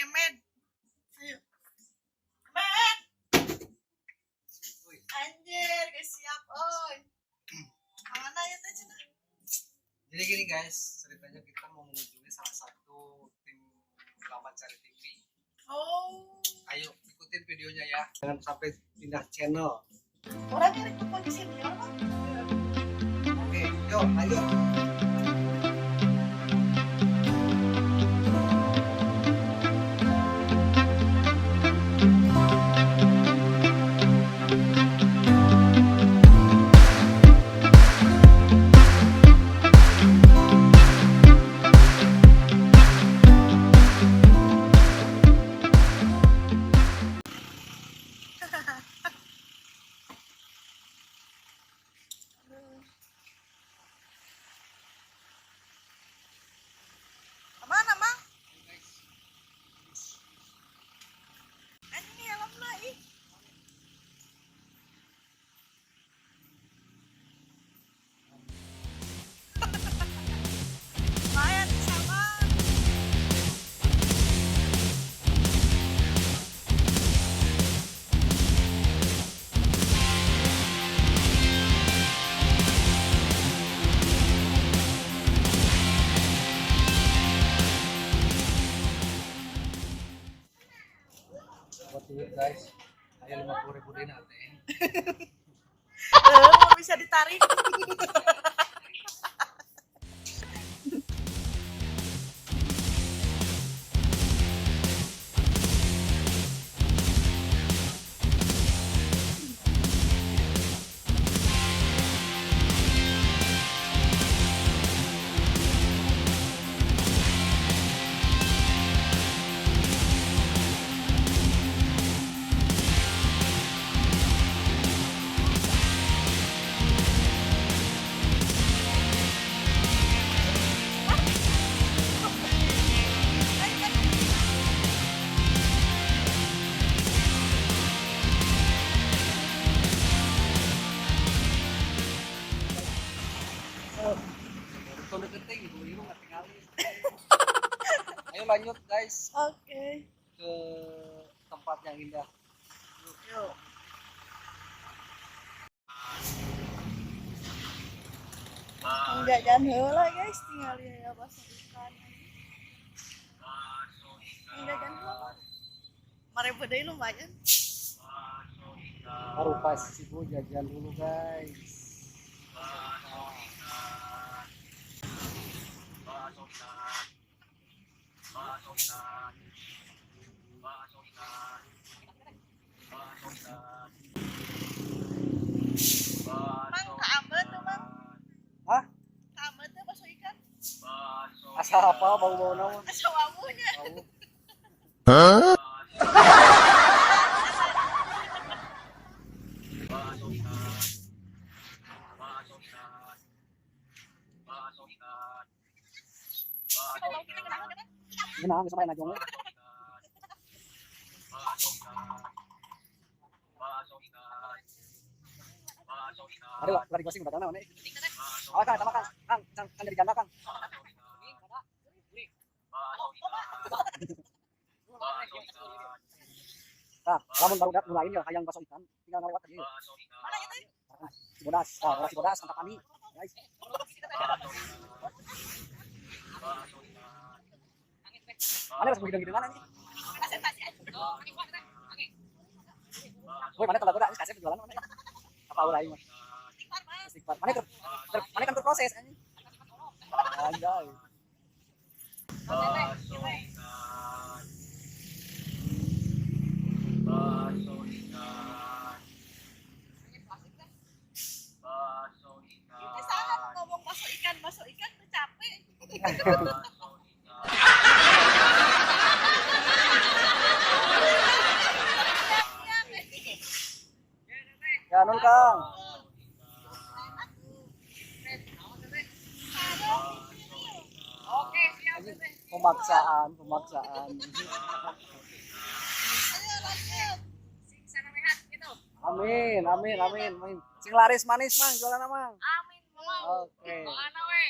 Kemed. Ayo. Kemed. Anjir, geus siap euy. Mana ya teh cenah? Jadi gini guys, ceritanya kita mau mengunjungi salah satu tim Lawan Cari TV. Oh. Ayo ikutin videonya ya, jangan sampai pindah channel. Orang nyari ke posisi senior mah. Oke, yuk lanjut. Aduh. Kemana, Mang? Anjing helmna ih. Lumayan sama. Buat duit guys, ayo 50.000 deh nanti. Eh, mau bisa ditarik. Betul deketing, ibu-ibu nggak tinggalin. Ayo lanjut guys Oke. ke tempat yang indah. Yuk. Jajan heula guys, tinggal ya bakso ikan. Jajan heula. 5.000 deui lumayan. Baru pas ibu jajan dulu guys. Mang kaambeun tuh, Mang. Hah? Kaambeun tuh bakso ikan. Asa apa bau-bau naon? Asa wawuhnya. Bau. Ini nah, bisa main aja. Aduh, lagi gosing udah mana? Awas Kang, sama Kang. Kang, Kang, Kang jadi janda Kang. Nah, lamun baru dat mulai ya hayang bakso ikan, tinggal ngalewat tadi. Mana ya teh? Cibodas, ah, daerah Cibodas, Antapani. Guys. Mana harus begidang-gidangan anjing? Woi, mana kalau udah kasih jualan mana? Apa ulah aing mah? Istighfar. Mana ter, mana kan terproses anjing. Anjay. Ini salah ngomong bakso ikan tuh capek. Ya, nun Kang. Oke, siap. Pemaksaan, pemaksaan. Ayo lanjut. Sing sana rehat gitu. Amin, amin, amin, amin. Sing laris manis Mang, jualan Mang. Amin, Mang. Oke. Mana we?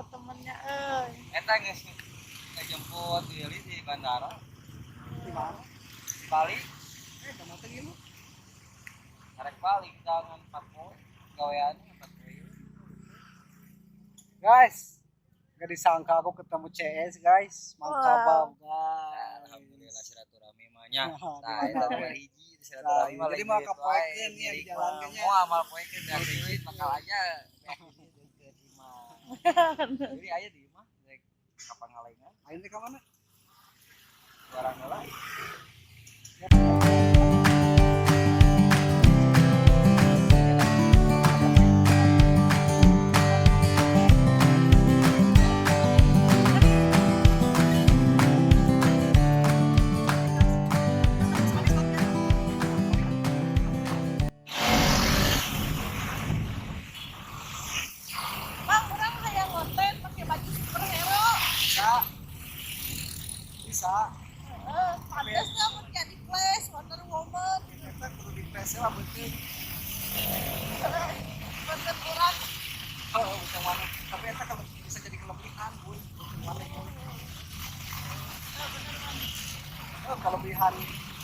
Jemput temennya euy. Eta geus ngejemput Willy di bandara. Di mana? Di Bali. Kamu teh ngilu. Karek balik jangan 4 poe. Gawean 4 poe. Guys, gak disangka aku ketemu CS guys. Mangkabab guys. Alhamdulillah silaturahmi mah nya. Nah, Nah, eta di mah hiji silaturahmi mah. Jadi mah kapoekeun nya dijalankeun nya. Moal mal poekeun da duit bakal aja deket imah. Jadi aya di imah rek ka Pangalengan. Aing teh ka mana? Barang heula. Bang, urang hayang konten pakai baju superhero. Bisa. Bisa. Heeh, pantes teh mun jadi Flash, Wonder Woman. Eta kudu di PC lah beuteung. Konten urang. Oh, bukan mana. Tapi eta kalau bisa jadi kelebihan, Bun. Bukan mana. Heeh, bener Bang. Oh, kelebihan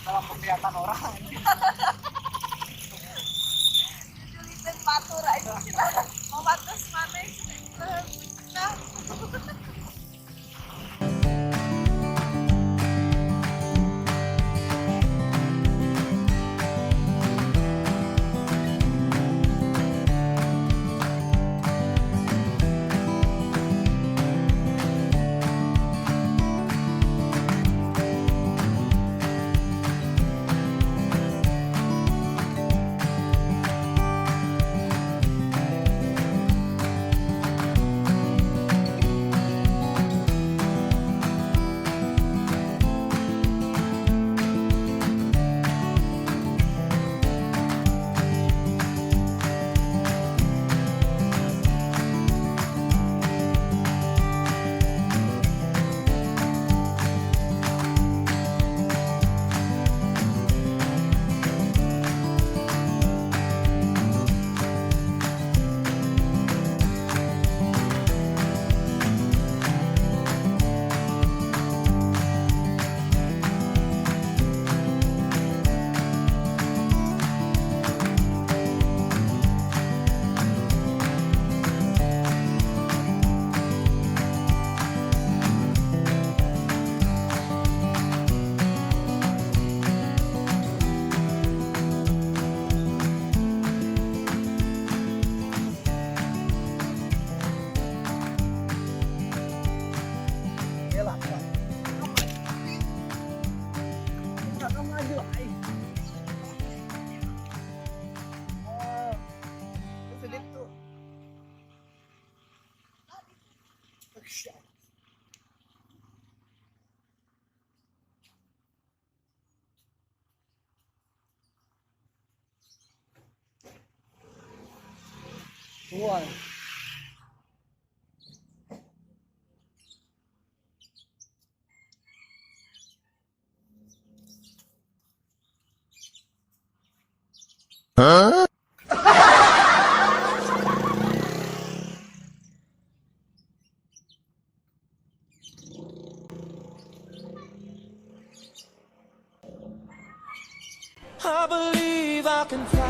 dalam penglihatan orang. Juliteun batur aja cenah. Mau pantes maneh cenah. Nah. Lah, lah. Enggak kamu maju aing. Oh. Sedih tuh. Tua. Huh? I believe I can fly.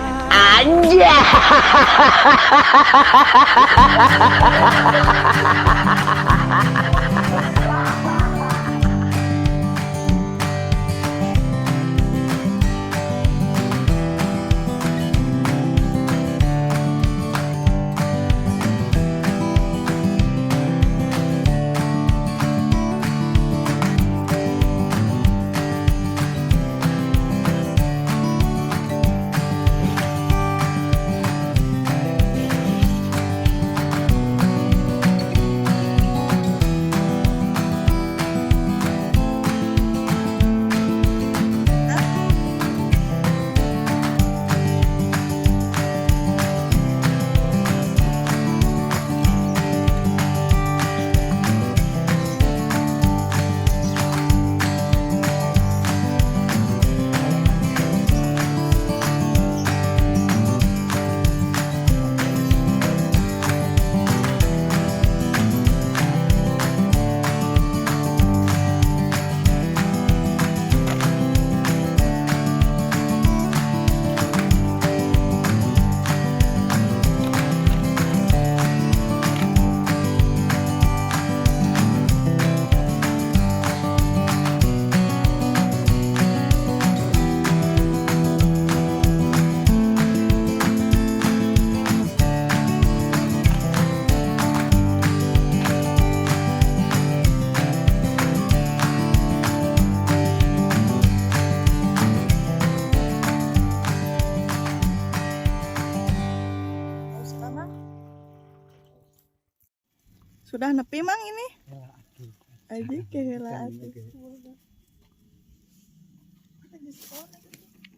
Sudah nepi Mang ini? Ya, atuh. Aja keheula atuh.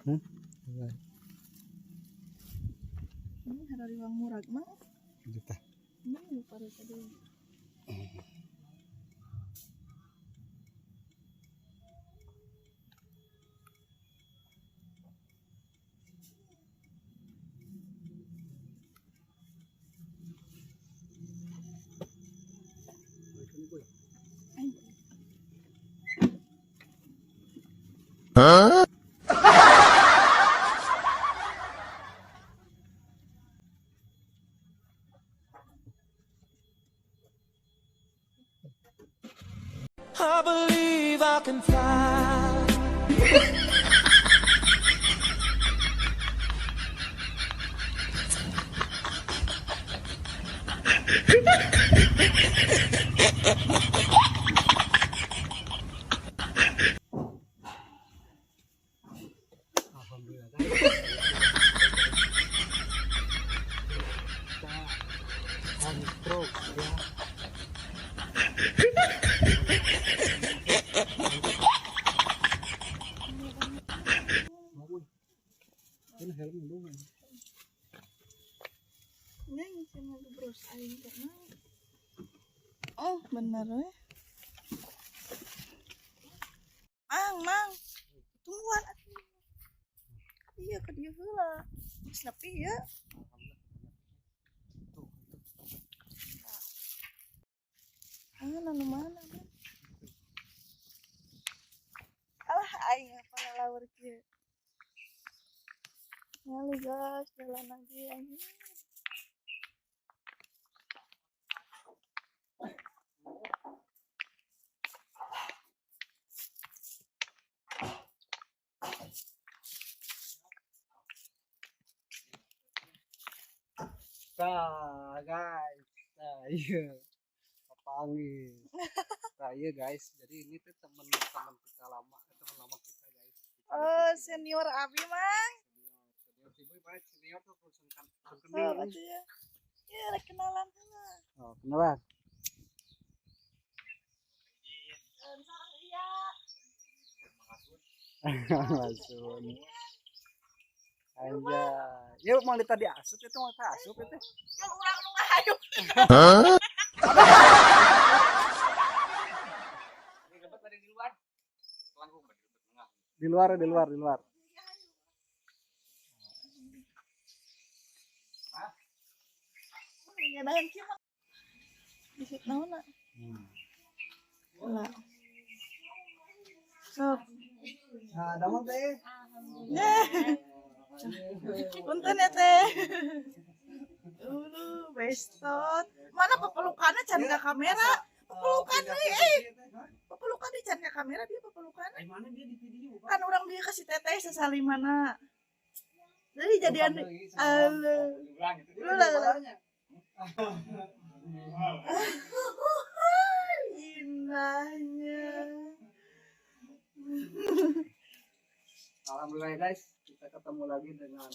Hmm? Ini hari uang murag Mang. Juta. Ini lupa tadi. Huh? I believe I can fly. Alhamdulillah guys. Kita kontrol ya. Ini helm dulu. Ini ngisinya bros aing teh. Oh, bener eh. Mang, Mang. Tungguan atuh. Iya ke dieu heula. Geus nepi ya. Ah, nu mana, Mang? Alah aing apa lalawur kieu. Nyali guys, jalan lagi anjing. Nah, guys. Nah, iya. Panggil. Nah, iya guys. Jadi ini tuh teman-teman kita lama, teman lama kita guys. Kita Oh, di TV. Senior Abi Mang. Senior, senior si Boy banget senior tuh langsung Oh, kening. atuh ya. Ya, rek kenalan heula. Oh, kenalan. Sareng iya. Langsung. Anjay. Ya mau tadi asup itu mau asup itu. Yang urang nu ngahayu. Huh? Ini dapat tadi di luar. Langkung di tengah. Di luar, di luar, di luar. Ngadahan kieu mah. Bisik naonna? Lah. Sok. Nah, damang teh. Nah. Punten ya teh. Bestot. Mana pepelukannya can ka kamera? Pepelukan deui eh. Pepelukan deui can ka kamera dia pepelukan. Eh, mana dia di video? Kan urang dia kasih teteh sasalimana. Jadi jadian aduh. Ulah, ulah. Indahnya. Alhamdulillah ya guys, kita ketemu lagi dengan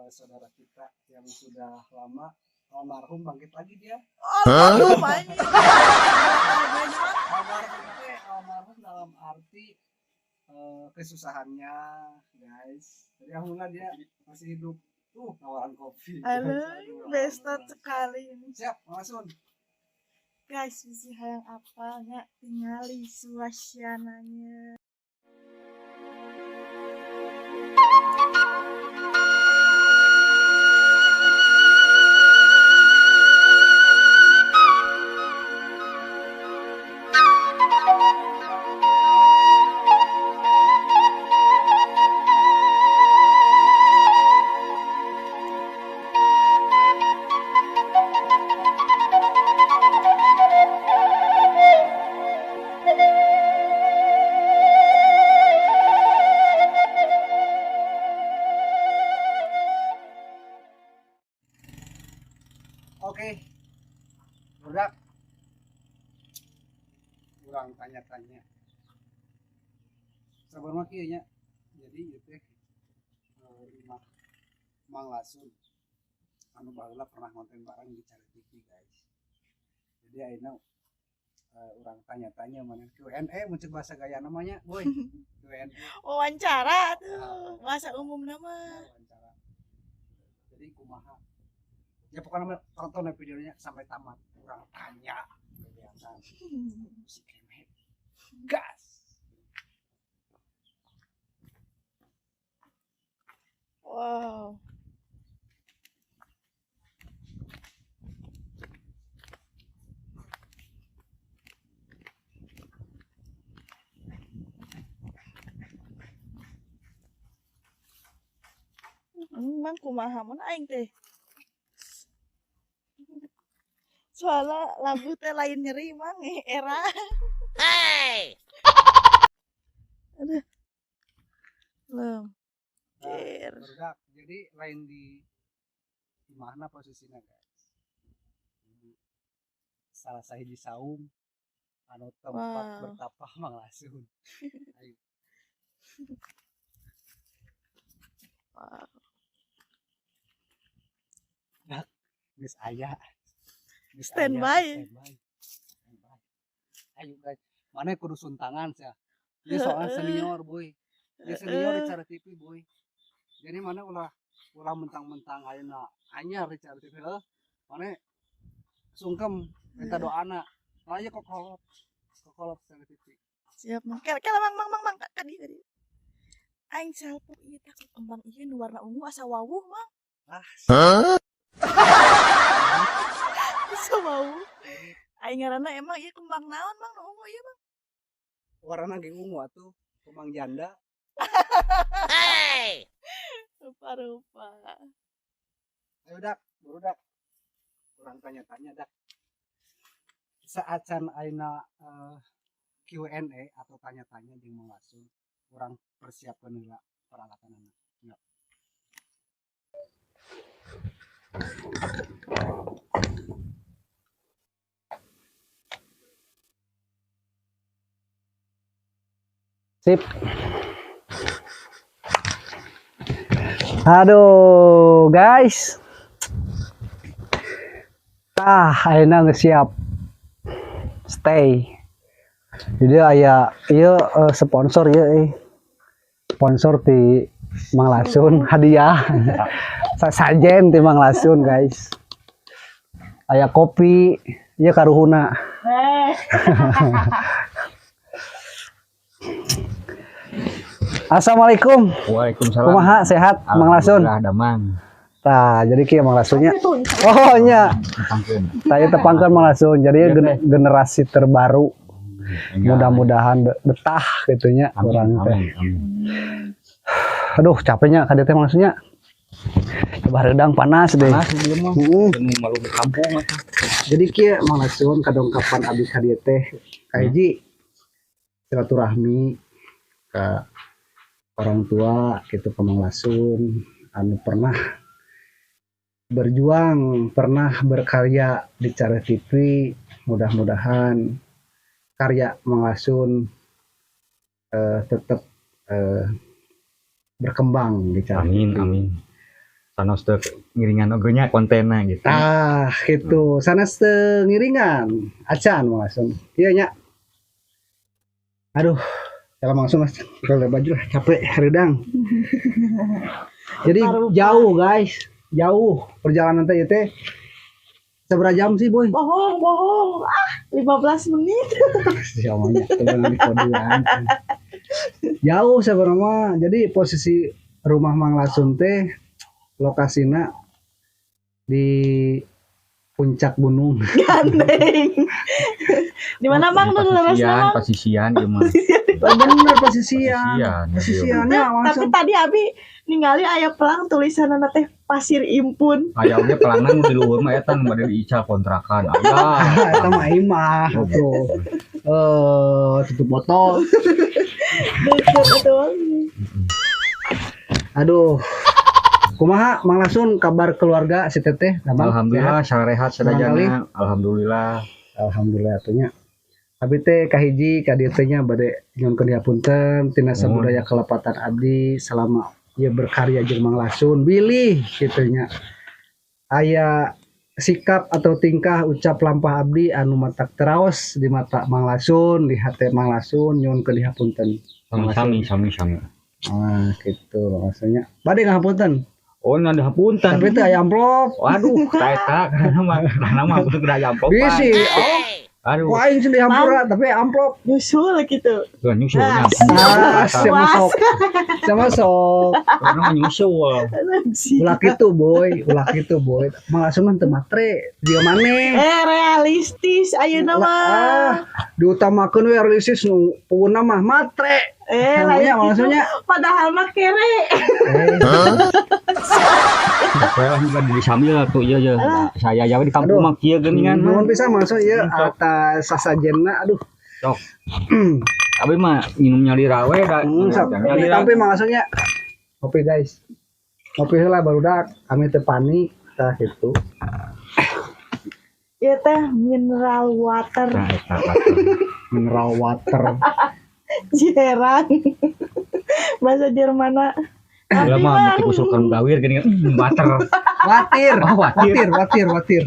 saudara kita yang sudah lama almarhum bangkit lagi dia. Oh, lumayan. Almarhum teh almarhum dalam arti kesusahannya guys. Jadi alhamdulillah dia masih hidup. Tuh nawaran kopi. Aduh, bestot sekali ini. Siap, langsung. Guys, bisi hayang apa nya tingali suasananya. Oke. Budak. Kurang tanya-tanya. Sabar mah kieu nya. Jadi ieu teh imah Mang Lasun anu baheula pernah ngonten bareng di Cari TV guys. Jadi ayeuna urang tanya-tanya mana Q&A mun cek bahasa gaya namanya, boy. Q&A. Wawancara tuh, bahasa umum nama. Wawancara. Jadi kumaha? Ya pokoknya mah tonton ya videonya sampai tamat. Urang tanya kegiatan si Kemet. Gas. Wow. Mang, kumaha mun aing teh? Soalnya lagu teh lain nyeri, Mang, era. Hey. Aduh. Belum. Nah, Cer. barudak. Jadi lain di mana posisinya, guys? Di salah sahiji saung anu tempat bertapa Mang Lasun. Ayo. Dak, geus aya. Geus aya, Standby. standby. Standby. Ayo guys, mana kudu suntangan sia. Dia soalnya senior, boy. Dia senior di Cara TV, boy. Jadi mana ulah ulah mentang-mentang ayeuna anyar di Cara TV heuh. Mana sungkem minta doana. Lah ieu kokolot. Kokolot Cara TV. Siap, Mang. Kela, kela, Mang, Mang, Mang, Mang. Kadi, kadi. Aing salpok ieu takut kembang ieu nu warna ungu asa wawuh, Mang. Ah, Huh? Asa wawuh. Aing ngaranna emang ieu kembang naon, Mang, nu ungu ieu, Mang? Warna ge ungu atuh, kembang janda. Hey. Rupa-rupa. Ayo dak, baru dak. Kurang tanya-tanya dak. Saacan ayeuna Q&A atau tanya-tanya jeung Mang Lasun, urang persiapkeun heula peralatanana. Yuk. Sip. Aduh, guys. Tah, ayeuna geus siap. Stay. Jadi aya ieu sponsor ieu euy. Sponsor ti Mang Lasun hadiah. Sajen ti Mang Lasun, guys. Aya kopi, ieu karuhuna. Eh. Assalamualaikum. Waalaikumsalam. Kumaha, sehat Mang Lasun? Alhamdulillah damang. Tah, jadi kieu Mang Lasunnya. Oh nya, Tepangkeun. saya tepangkeun Mang Lasun. Jadi Iya, teh. generasi terbaru. Mudah-mudahan betah gitu nya Amin, urang teh. amin, amin. Aduh, capeknya ka dieu teh Mang Lasunnya. Coba redang panas deh. Panas ieu mah. Heeh. Nu malu di kampung atuh. Jadi kieu Mang Lasun kadongkapan abdi ka dieu teh kahiji silaturahmi ke orang tua gitu ke Mang Lasun anu pernah berjuang, pernah berkarya di Cara TV. Mudah-mudahan karya Mang Lasun tetap berkembang di Cara Amin, TV. Amin. Sanos teu ngiringan oge nya kontenna gitu. Ah, gitu. Sanes teu ngiringan. Acan Mang Lasun. Iya nya. Aduh, kalau langsung mas, kalau baju lah capek redang. Jadi jauh guys, jauh perjalanan teh teh. Seberapa jam sih, boy? Bohong, bohong. Ah, 15 menit. Siamanya, teman di kodean. Jauh sebenarnya. Jadi posisi rumah Mang Lasun teh lokasina di puncak gunung. Gandeng. Di mana, Mang, nu leresna, Pasisian, Mang? pasisian ieu mah. Oh, bener posisian. Pasisian. Ya, ieu. Posisiannya Tapi langsung. tadi abi ningali aya pelang tulisanna teh Pasir Impun. Aya oge pelangna nu di luhur mah eta nu bade diical kontrakan. Aya. Eta mah imah tuh. Tutup botol. Deket itu, Mang. Aduh. Kumaha Mang Lasun kabar keluarga si Teteh? Damang? Alhamdulillah sarehat Barangkali. sadayana. Alhamdulillah. Sehat? Alhamdulillah atuh nya. Abi teh kahiji ka dieu teh nya bade nyuhunkeun dihapunten tina sabudaya kelepatan abdi selama ieu berkarya jeung Mang Lasun bilih kitu nya. Aya Sikap atau tingkah ucap lampah abdi anu matak teraos di mata Mang Lasun, di hate Mang Lasun, nyuhunkeun dihapunten. Sami sami sami. Ah, gitu maksudnya. Bade ngahapunten. Oh, nggak ada hapunten. Tapi teu aya amplop. Waduh, eta karena mah karena mah kudu kudu aya amplop. Bisi, oh, Aduh, ku aing sih dihampura tapi amplop. Nyusul gitu. tuh nyusul. Ah. Ah, siapa sok. Siapa sok. Karena mah nyusul. Ulah kitu, boy. Ulah kitu, boy. Mang Lasun mah teu matre. Dia maneh. Eh, realistis ayeuna Lah, mah. ah, diutamakeun we realistis nu puguhna mah matre. Eh, Namanya lain gitu. maksudnya. Padahal mah kere. Eh, Saya lah juga di sambil tuh iya iya. Saya ya di kampung Aduh. mah kieu geuningan. Nuhun pisan maksud ieu atas sasajenna, aduh. Sok. Abi mah minum nyalira we da. Sok. Nyalira. Tapi maksudnya ngopi guys. Ngopi heula barudak, kami teu panik tah gitu. Ieu teh mineral water. Nah, eta eta. Mineral water. Jerang. Bahasa Jermana. Lah mah mesti usulkan gawir geuningan. Water. Watir. Oh, watir. Watir, watir, watir.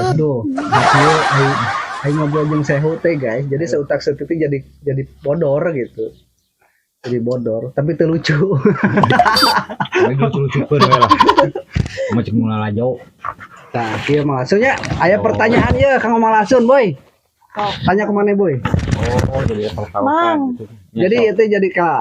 Aduh, kieu aing aing ngobrol jeung sehu teh guys. Jadi seutak seutik jadi bodor gitu. Jadi bodor, tapi teu lucu. Lagi lucu-lucukeun we lah. Mah cek mulai lalajo. Nah, kieu maksudnya aya pertanyaan ye Kang Mang Lasun, boy. Tanya ke mana, boy? Oh, jadi pertaruhan Mang. gitu. Jadi itu jadi ka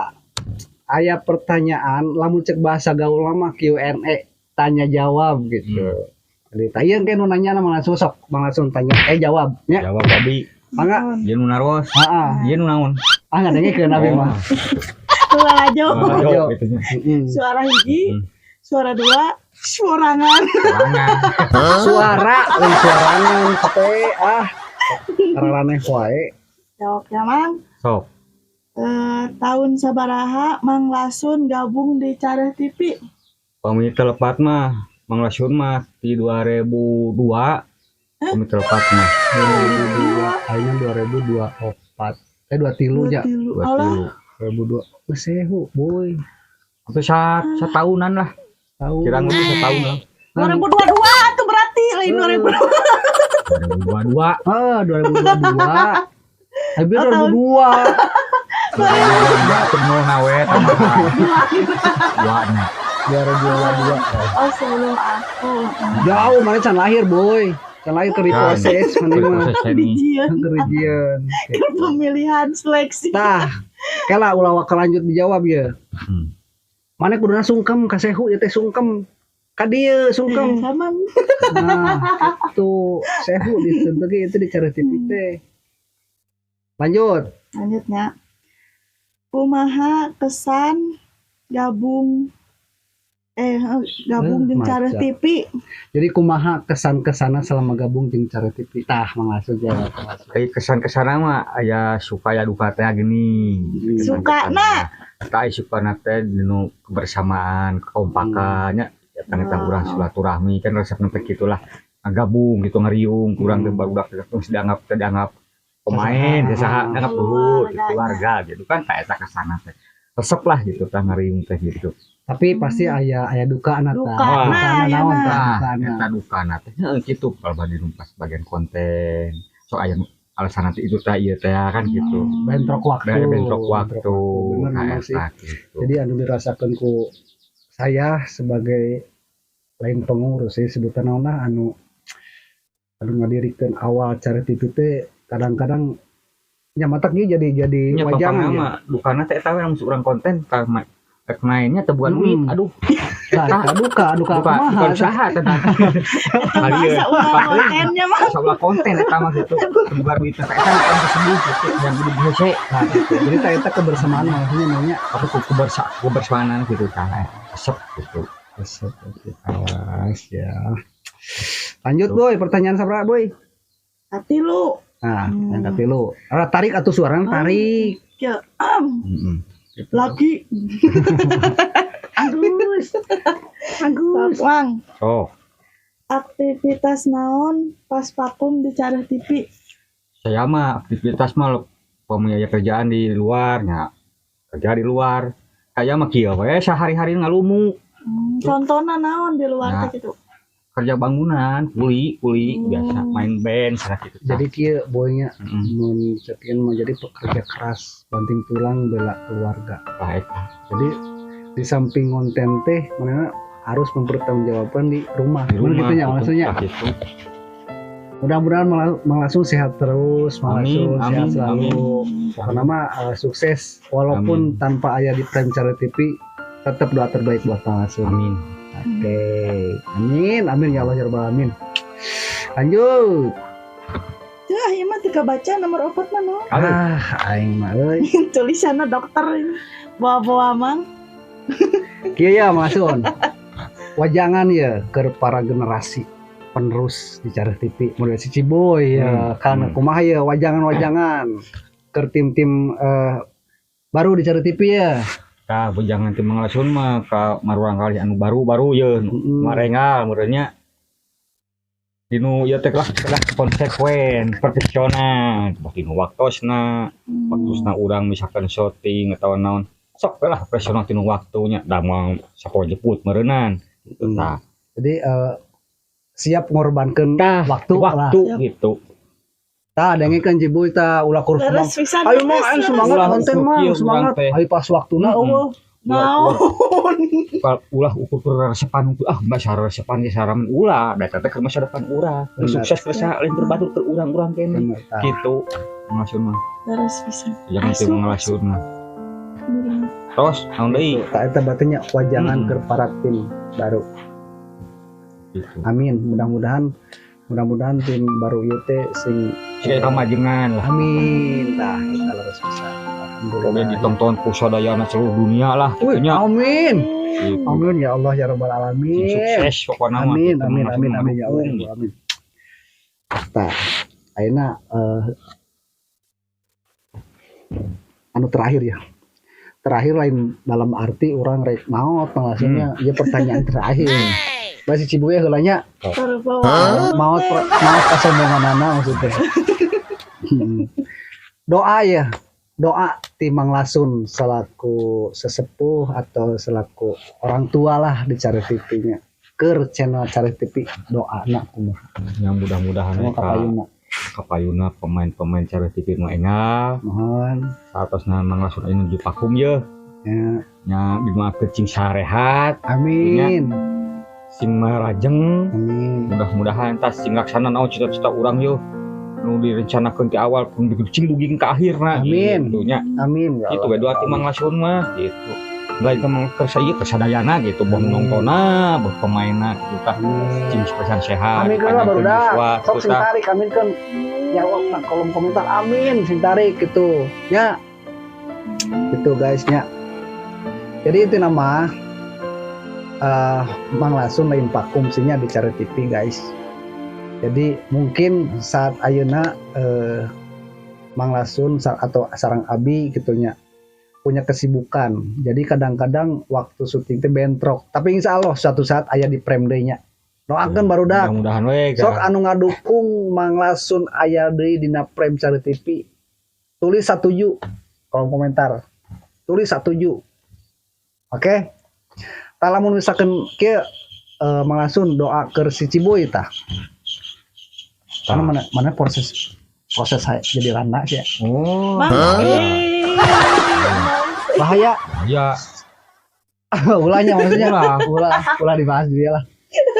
aya pertanyaan lamun cek bahasa gaul mah Q&A, tanya jawab gitu. Jadi tanya kan nu nanya Mang Lasun, sok Mang Lasun tanya jawab nya. Jawab abi. Mangga. Ieu nu naros. Heeh. Ieu nu naon? Ah, ngadengekeun abi mah. Lalajo. Lalajo gitu nya. Heeh. Suara hiji, Hmm. suara dua, suarangan. Sorangan. Suara lain suarangan teh ah. Araraneh wae. Jawab ya, Mang. Sok. Eh, tahun sabaraha Mang Lasun gabung di Careuh TV? Pami telepat mah Mang Lasun mah di 2002. Pami telepat mah 2002, ayeuna 2024. Eh, 23 nya. Tilu. Alah, 23. 2002. Geus sehu, boy. Atau satahunan lah. Tahu. Kira ngutus setahun lah. 2022 tuh berarti lain 2022. 2022. Ah, 2022. Tapi Oh, tahun. 2002. 2022 penuh nawe tambahan. Dua nya. 2022. Oh, sebelum aku. Jauh mana can lahir, boy. Can lahir ke proses mana mah. Proses ini. Bijian. Kerijian. Pemilihan seleksi. Tah, kela ulah waka lanjut dijawab ya. Mana kuduna sungkem ka sehu ya teh sungkem. Ka dieu sungkem. Sama. Nah, itu sehu ditentuke itu di Careuh TV teh. Lanjut. Lanjutnya. Kumaha kesan gabung gabung jeung Careuh maca. TV? Jadi kumaha kesan-kesana selama gabung jeung Careuh TV? Tah, Mang Lasun jawab. Kayak kesan-kesana mah aya suka ya duka teh gini. Suka na. Tah suka teh dinu kebersamaan, kekompakannya ya kan eta urang silaturahmi kan resep teh gitulah. Gabung gitu ngariung kurang teh barudak terus dianggap teh dianggap pemain Saha. saha dianggap dulur gitu, Keluarganya. keluarga gitu kan tah eta kesana teh. Resep lah gitu tah ngariung teh gitu. Tapi pasti aya aya dukana tah. Dukana, Dukana aya naon na. tah Nah, dukana. eta dukana teh heeh kitu kalau badi numpas bagian konten. So aya alasan nanti itu teh ieu teh kan gitu. Bentrok waktu. Dari bentrok waktu. Bener Nah, memang sih. eta gitu. Jadi anu dirasakan ku saya sebagai lain pengurus sih sebutan naon lah anu anu ngadirikeun awal Careuh TV teh kadang-kadang nya matak ieu jadi Nya wajangan papangna ya. mah dukana teh eta we lamun urang konten ka rek mainnya teu boga duit. Aduh, Nah, eta duka duka duka kumaha duka usaha teh. Eta masa ulah kontennya mah. Asa ulah konten eta mah gitu. Teu boga duit teh eta kan tersebut gitu yang kudu hese. Nah, gitu. Jadi teh eta kebersamaan maksudnya nanya Apa ku kebersamaan gitu kan. Resep gitu. resep oke awas ya. Lanjut boy, pertanyaan sabaraha boy? Katilu. Nah, yang katilu. Ora tarik atuh suarana tarik. Ya, Heeh. lagi. Agus. Agus. Wang, So, aktivitas naon pas vakum di Careuh TV? saya mah aktivitas mah pemiaya kerjaan di luar nya. Kerja di luar. Saya mah kieu we sehari-hari ngalumuk. Contohna naon di luar Nah. teh gitu. Kerja bangunan, kuli, kuli biasa main band sana gitu. Jadi kieu boynya, mun ceuk ieu mah jadi pekerja keras, banting tulang bela keluarga. Tah eta. Jadi di samping konten teh mana harus mempertanggungjawabkan di rumah. Di Bener rumah gitu ya maksudnya. Tah gitu. Mudah-mudahan Mang Lasun sehat terus, Mang Amin, Lasun sehat amin, selalu. Pokoknya mah sukses walaupun tanpa aya di frame Careuh TV, tetap doa terbaik buat Mang Lasun. Amin. Oke, amin, amin ya Allah ya Rabbal alamin. Lanjut. Tuh, ieu mah tiga baca nomor 4 mah no. Halo. Ah, aing mah euy. Tulisannya dokter ini. Bawa-bawa mang. Kieu ya Mang Lasun. Wajangan ya ke para generasi penerus di Careuh TV mulai si Ciboy ya kan, kumaha ya wajangan-wajangan ke tim-tim baru di Careuh TV ya? Tah, wejangan ti Mang Lasun mah ka murangkalih anu baru-baru ye, marengal meureunnya dinu ieu teh lah lah konsekuen profesional dinu waktosna, waktosna urang misalkan syuting atau naon sok we lah profesional tinu waktunya da moal sapoe jeput meureunan. Tah. Jadi siap ngorbankeun Tah, waktu lah. Waktu gitu. Tah, dengekeun Ciboy tah, ulah kur Leres pisan. Ayo mah aing semangat Ulah konten ukur mah kieu semangat. urang teh. Ayo pas waktuna euweuh. Naon? Ulah ukur keur resepan, ah mbak sareng resepan ge saraman ulah da eta teh keur masa depan urang. Bener. Sukses keur saha lain keur batur keur urang-urang kene. Bener, tah. Gitu Mang Lasun mah. Leres pisan. Jangan teu Asup, Mang Lasun mah terus naon deui. Tah, eta berarti nya wajangan keur para tim baru. Gitu. Amin. Mudah-mudahan tim baru ieu teh sing siga kamajengan lah. Amin. Tah, eta leres pisan. Pokoknya Alhamdulillah. ditonton ku sadayana seluruh dunia lah Wih, gitunya. Amin. Gitu. Amin ya Allah ya Rabbal Sing alamin. sukses pokoknya mah Amin, gitu, amin, Mang amin, Lasun amin ya Allah ya mendukung, Rabbal gitu. alamin. Tah, ayeuna anu terakhir ya. Terakhir lain dalam arti orang rek maot maksudnya, ya pertanyaan terakhir. Basi Cibuya heula nya. Terbawa. Maot maot kasombonganana maksudnya. Doa ya, doa ti Mang Lasun selaku sesepuh atau selaku orang tua lah di Careuh TV-nya. Keur channel Careuh TV doa nak kumaha? Yang mudah-mudahan Kamu ka kapayuna. Kapayuna pemain-pemain Careuh TV nu enggal Mohon. saatosna Mang Lasun aya nuju vakum ye. Ya. Nya dimaafkeun cing sarehat. Amin. Sing marajeng. Amin. Mudah-mudahan tas sing laksana naon cita-cita urang yo nu direncanakeun ti awal pun cing dugi ka akhirna. Amin. Gitu nya. Amin ya Gitu Allah. we doa ti Mang Lasun mah gitu. Lain teh mang keur ieu kesadayana gitu, boh Amin. nontonna, boh pemainna gitu tah. Amin. Cing pisan sehat, Amin lah dipanjangkeun barudak. yuswa, Sok gitu sing tah. tarik amin kan. Jawab nah kolom komentar amin sing tarik gitu. Ya. Gitu guys nya. Jadi itu nama Mang Lasun lain vakum sih nya di Careuh TV guys. Jadi mungkin saat ayeuna Mang Lasun atau sarang Abi gitu nya punya kesibukan. Jadi kadang-kadang waktu syuting teh bentrok. Tapi insya Allah suatu saat aya di frame deui nya. Doakeun barudak. Mudah-mudahan we. Sok anu ngadukung Mang Lasun aya deui dina frame Careuh TV. Tulis satuju kolom komentar. Tulis satuju. Oke. Tah, lamun misalkan kieu Mang Lasun doa ke si Ciboy tah. Karena mana mana proses proses saya jadi randa sih ya. Oh, Mang. bahaya. Bahaya. Ya, Ulahnya maksudnya. Ulah. Ulah, ulah dibahas dia lah.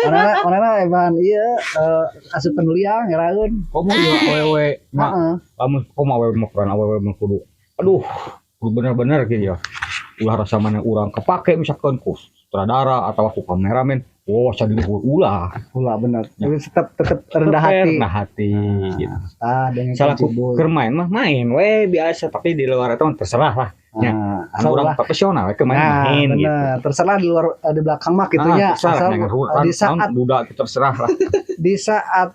Mana mana emang iya asup liang ngeraeun. Komo ieu awewe mah Heeh. lamun komo awewe mah peran awewe mah kudu. Aduh, kudu bener-bener gitu ya. Ulah rasa mana urang kepake misalkan ku sutradara atau ku kameramen. Wah, sadih ulah. Ulah bener. Ya. Jadi tetap tetap rendah hati. Rendah hati gitu. Ah, dengan Salah ku Ciboy. keur main mah main we biasa, tapi di luar itu mah terserah lah. Ya. Nah, Anu asal urang ulah. profesional we keur main Nah, main gitu. bener. Terserah di luar di belakang mah gitu nya. Ah, terserah, Asal neng, di saat budak terserah lah. di saat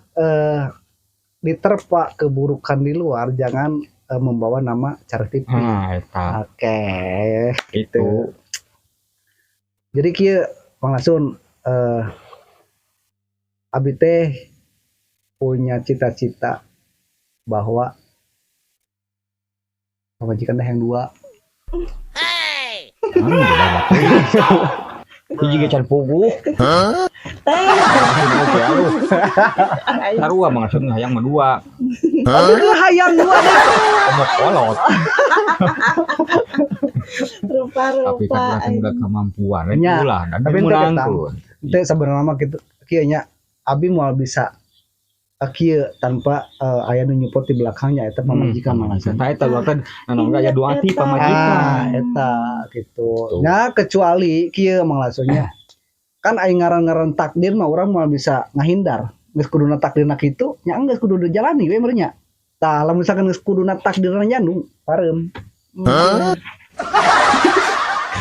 diterpa keburukan di luar jangan membawa nama Careuh TV. Nah, eta Oke. itu. Jadi kieu Bang Lasun, abi teh punya cita-cita bahwa pamajikan teh yang dua. Hmm, beda. Hiji ge can puguh. Teh. Oke, aduh. Sarua Mang Asun hayang mah dua. Aduh, hayang dua deh. Omok kolot. Tapi Rupa-rupa. kan urang udah kemampuan. Nya, Ulah, dan tapi ente dimenangkeun. Teh sebenarnya mah kitu kieu nya abi moal bisa kieu tanpa aya nu nyupport di belakangnya eta pamajikan Mang Asun. Tah eta kan naon aya dua ati Eta. pamajikan. Ah, eta gitu. Tuh. Nah, kecuali kieu Mang Lasunnya. Kan aing ngaran-ngaran takdir mah urang moal bisa ngahindar. Geus kuduna takdirna kitu, nya geus kudu dijalani we meureun nya. Tah, lamun misalkan geus kuduna takdirna nyandung, pareum.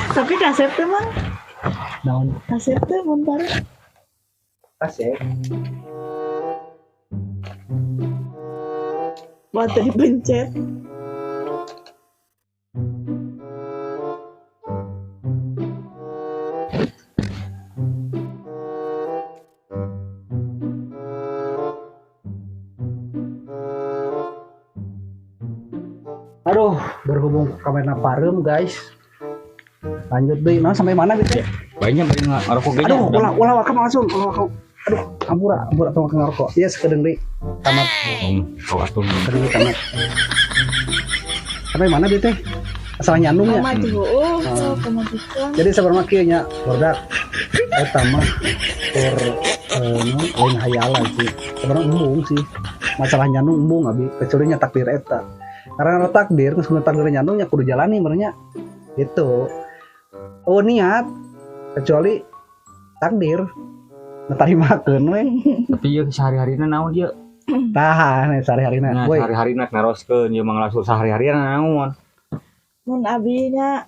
Tapi kasep teh Mang, Naon? kasep teh mun parem. Kasep. Buat dipencet. Aduh, berhubung kamera pareum, guys. Lanjut deui. Naon sampai mana gitu? Banyak bari ngarokok ge nya. Aduh, ulah ulah waka langsung, ulah waka. Aduh, ampura, ampura tong ngarokok. Iya, sakedeung deui. Tamat, Oh, atuh. sakedeung deui tamat. Sampai mana deui teh? Asal nyandung nya. Mama tuh, oh, pamajikan. Jadi sebenarnya kieu nya barudak eta mah kur naon, lain hayalan sih. Sebenarnya embung sih. Masalah nyandung embung abi, kecuali nya takdir eta. Karena takdir, geus kudu takdir nyandung nya kudu jalani meureun nya. Gitu. Oh niat kecuali takdir. Nah, tarimakeun we. Tapi ieu sehari-harina naon ieu? Tah, nah, sehari-harina. Nah, Boy, sehari-harina naroskeun ieu Mang Lasun sehari-harina naon? Mun abinya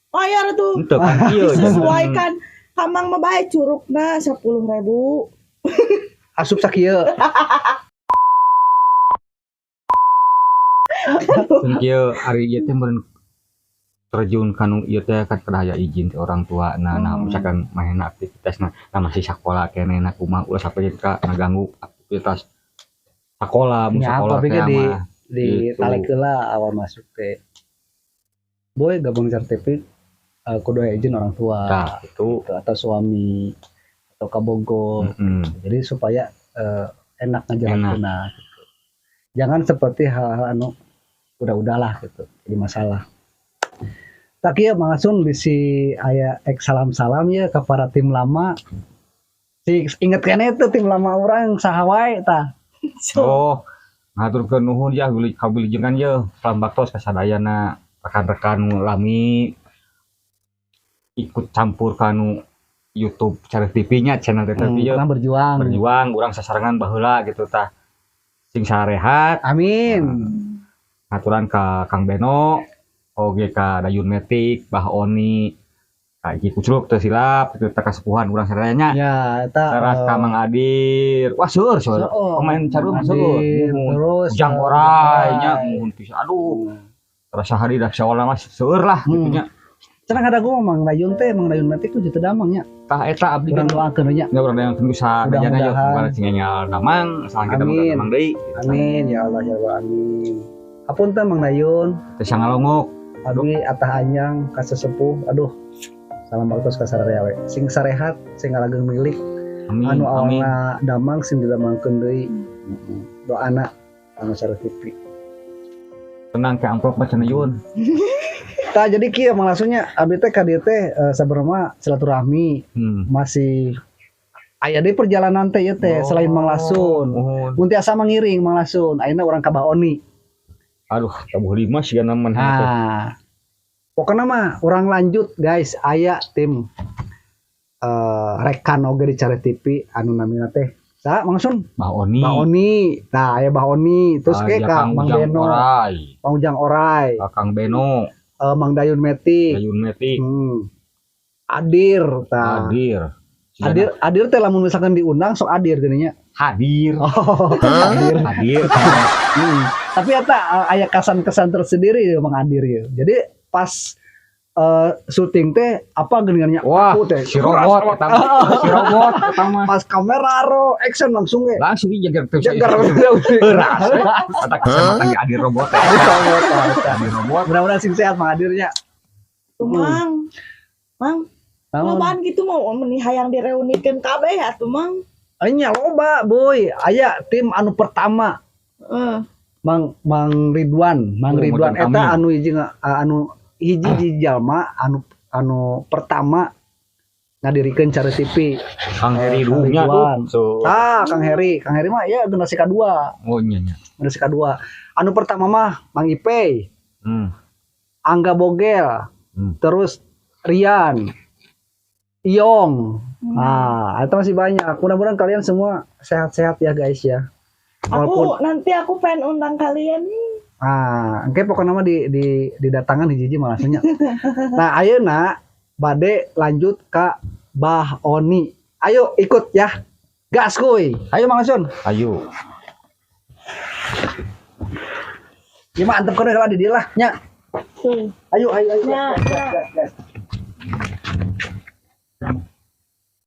bayar tuh Henteu kan ieu sesuaikan kamang mah bae curugna 10.000. asup sakieu. Mun kieu ari ieu teh meureun terjun kanu ieu teh kan kedah aya izin ti orang tua. Nah, nah misalkan manehna aktivitasna nah masih sakola keneh na kumaha ulah sampai ka ngaganggu aktivitas sakola mun Ya, sakola tapi teh ge mah. di Gitu. tarik heula awal masuk teh. Boy gabung sertifikat kudu aya izin orang tua. Tah, itu. Gitu, atau suami atau kabogo. Jadi supaya enak ngajalankeunna gitu. Jangan seperti hal-hal anu udah-udahlah gitu. Jadi masalah. Tak ieu Mang Asun bisi aya ek salam-salam ya ke para tim lama. Si inget keneh itu tim lama urang saha wae tah. Oh, ngaturkeun nuhun ya kawilujengan ye salam baktos ka sadayana rekan-rekan nu lami ikut campur kanu YouTube Careuh TV nya channel TV ye Pernah berjuang. Berjuang urang sasarengan baheula gitu tah sing sarehat. Amin. Ngaturan ka Kang Beno oge ka Dayun Metik Bah Oni ka Iki Kucluk teu silap gitu tah kasepuhan urang sadayana Ya, eta teras ka Mang Adir wah seueur seueur oh, pemain caruh mah seueur Adir, Muhun. terus Ujang Orai nya muhun pisan aduh terasa hari dah seolah mah seueur lah gitu nya. Cenah kada gua Mang Dayun teh, Mang Dayun Metik tuh teu damang nya. Tah eta abdi Urang kan doakeun we nya. nya urang doakeun ku sadayana ye Mudah-mudahan. bukan sing enggal damang salah kita Amin. damang deui. Amin ya Allah ya Allah amin. Hapunten Mang Dayun, Teh sangalongok. abdi atah anyang ka sesepuh. Aduh. Salam baktos ka sararea we. Sing sarehat, sing ngalageng milik, Amin. anu Amin. awalna damang sing didamangkeun deui. Doana anu Careuh TV. Tenang ke amplop mah cenah yun. Tah jadi kieu Mang Lasunnya abdi teh ka dieu teh sabarema silaturahmi masih aya deui perjalanan teh ieu teh selain Mang Lasun. Muhun. Mun tiasa mangiring Mang Lasun, ayeuna urang ka Bah Oni. Aduh, tabuh lima sih kan man teh. Nah, pokoknya mah urang lanjut guys, aya tim rekan oge di Careuh TV anu namina teh Sa, Mang Sun? Bah Oni. Bah Oni. Nah, aya Bah Oni, terus Ah, ke ya, ka Kang Mang Ujang Beno, Orai, Mang Ujang Orai, ka Kang Beno, Mang Dayun Metik, Dayun Metik, Adir, tah. Hadir. Adir, Adir teh lamun misalkan diundang sok Adir geuning nya. Hadir. Oh, Adir. Hadir. Tapi eta aya kesan-kesan tersendiri ya Mang Adir ya. Jadi pas Syuting teh apa geuningannya? Wah, aku teh si robot eta mah. Si robot eta mah. Pas kamera roll action langsung ge. Langsung jeger tuh. Jeger. Heuras. Eta kecamatan ge adi robot. Adi robot. Mudah-mudahan sing sehat Mang Adirnya. Tuh, Mang. Mang, Naon? lobaan gitu mau meni hayang direunikeun kabeh atuh, Mang. Nya loba, boy. Aya tim anu pertama. Heeh. Mang Mang Ridwan, Mang Oh, Ridwan modern eta kami. anu hiji anu hiji hiji jalma anu anu pertama ngadirikeun Cara TV. Kang Heri Kang Dunya Ridwan. tuh. So. Ah, Kang Heri, Kang Heri mah ya generasi kedua, Oh nya nya. generasi kedua. Anu pertama mah Mang Ipei, Angga Bogel, terus Rian, Iyong. Nah, itu masih banyak. Mudah-mudahan kalian semua sehat-sehat ya guys ya. Walaupun Aku nanti aku pengen undang kalian nih. Ah, engke pokoknya mah di didatangan hiji-hiji malah nya. Nah, ayeuna bade lanjut ke Bah Oni. Ayo ikut ya. Gas kuy. Ayo Mang Asun. Ayo. Ieu mah antep keneh lah di dieu lah nya. Tuh. Ayo ayo ayo. Nya, Gas, nya. gas, gas.